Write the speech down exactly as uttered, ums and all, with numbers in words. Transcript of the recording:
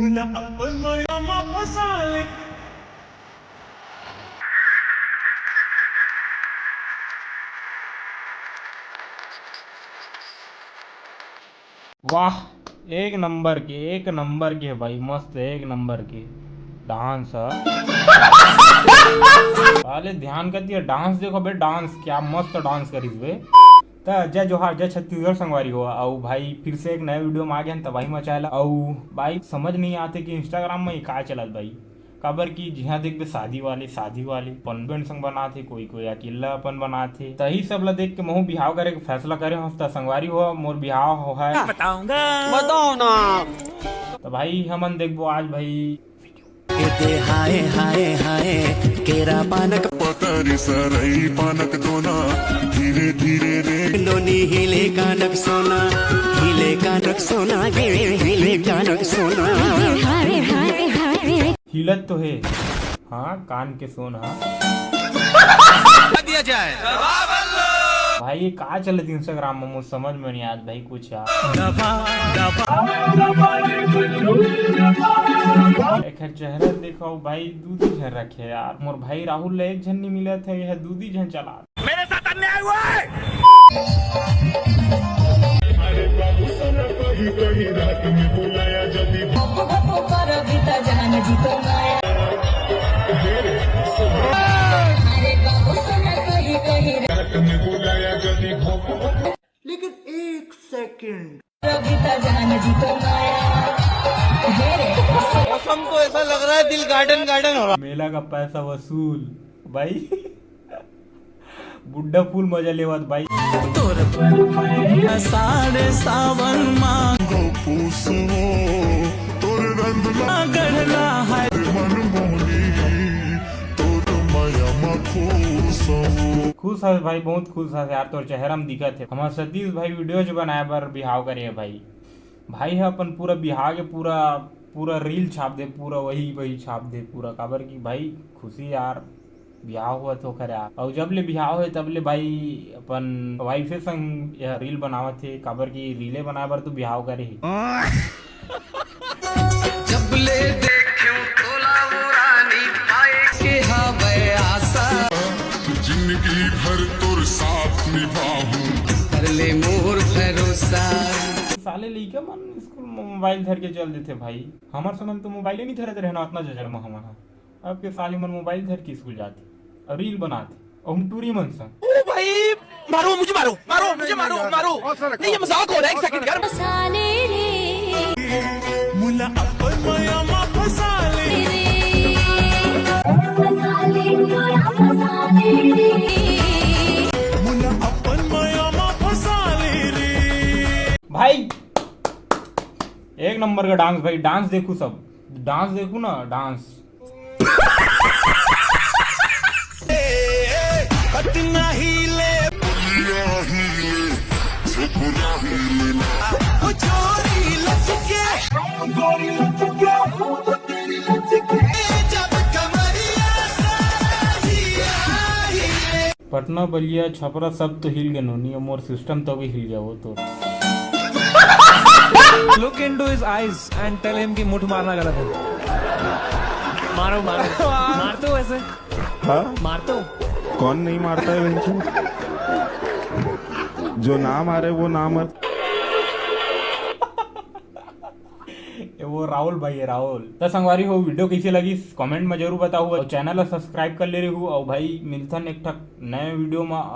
ना अपन माया मा फसा ले। वाह, एक नंबर के, एक नंबर के भाई, मस्त, एक नंबर के डांस ह। साले ध्यान कर दिया, डांस देखो बे, डांस, क्या मस्त डांस करिस बे। त जय जोहार, जय छत्तीसगढ़ संगवारी हो। अउ भाई फिर से एक नए वीडियो में आ गए हैं तबाही मचाए ला। अउ भाई समझ नहीं आते कि Instagram में ये का चलत भाई, काबर कि जिहाँ देखबे शादी वाले, शादी वाले अपन बहन संग बनात हे, कोई कोई अकेला अपन बनात हे। तही सब ला देख के महू बिहाव करे के फैसला करे हूँ। त संगवारी हो, मोर बिहाव हो है। बताऊंगा। बताओ ना। त भाई हमन देखबो आज भाई। एते हाय हाय हाय, केरा पानक पतरी सरई पानक दोना, धीरे धीरे रे। नोनी हिले कानक सोना, हिले कानक सोना गे, हिले कानक सोना। हाय हाय हाय। हिलत तो हे, हाँ, कान के सोना। दिया जाए। भाई ये का चलत Instagram में, मुझे समझ में नहीं आत भाई कुछ यार। दबा, दबा। एकर चेहरा देखो भाई, दू दू झन रखे यार। मोर भाई राहुल ले एक झन नहीं मिलत हे, यह दू दू झन चला। मेरे साथ अन्याय हुआ है। अरे बाबू सोना, कहीं कहीं रात में बुलाया जदी। गप गप कर गीता जान जी तो माया। अरे बाबू सोना, कहीं कहीं रात में बुलाया जदी। लेकिन एक सेकंड। मौसम तो ऐसा लग रहा है दिल गार्डन गार्डन हो रहा। मेला का पैसा वसूल भाई। बुड्ढा फुल मजा लेवत भाई। तोर साढ़े सावन मांगो पूसवो, तोर रंग ला गढ़ला है। मन मोहनी, तोर माया मा खुश हो। खुश हस भाई, बहुत खुश हस यार, तोर चेहरा में दिखत हे। हमार सतीश भाई वीडियो जो बनाए बर बिहाव करे हे भाई। भाई ह अपन पूरा बिहाव के पूरा, पूरा रील छाप दे, पूरा वही, वही छाप दे पूरा, काबर कि भाई खुशी यार, बिहाव होवत हे ओकर यार। अउ जब ले बिहाव हे तब ले भाई अपन वाइफे संग यह रील बनावत हे, काबर कि रीले बनाए बर तो बिहाव करे हे। जब ले देख्यौं तोला वो रानी, पाए के हवय आशा। जिंदगी भर तोर साथ निभाहूं। कर ले मोर भरोसा। साले लइका मन स्कूल में मोबाइल धर के चल देथे भाई। हमर समय में तो मोबाइल ही नहीं धरत रहना, अतना जजड़ में हमन ह। अब के साले मन मोबाइल धर के स्कूल जाथे अउ रील बनाथे, अउ हम टूरी मन संग। ओ भाई, मारो मुझे, मारो, मारो मुझे, मारो, मारो। नहीं, ये मजाक हो रहा है, एक सेकंड यार। मुला अपन माया मा फसा ले। मुला अपन माया मा फसा ले रे। भाई, एक नंबर का डांस भाई, डांस देखू सब, डांस देखू ना, डांस। कतना हिले, ओ छोरी लचके, गोरी लचके, जब कमरिया सारा हिया हिले। पटना, बलिया, छपरा सब तो हिल गे नोनी, मोर सिस्टम तो भी हिल गया वो तो। Look into his eyes and tell him कि मुठ मारना गलत है। मारो, मारो। मारते हो वैसे? हाँ? मारते हो? कौन नहीं मारता है बेंचू? जो ना मारे वो ना मर। ये वो राहुल भाई है, राहुल। त संगवारी हो, वीडियो कैसे लगी कमेंट में जरूर बताओ, और चैनल ला सब्सक्राइब कर ले रहे हो। और भाई मिलथन एक ठक नए वीडियो में।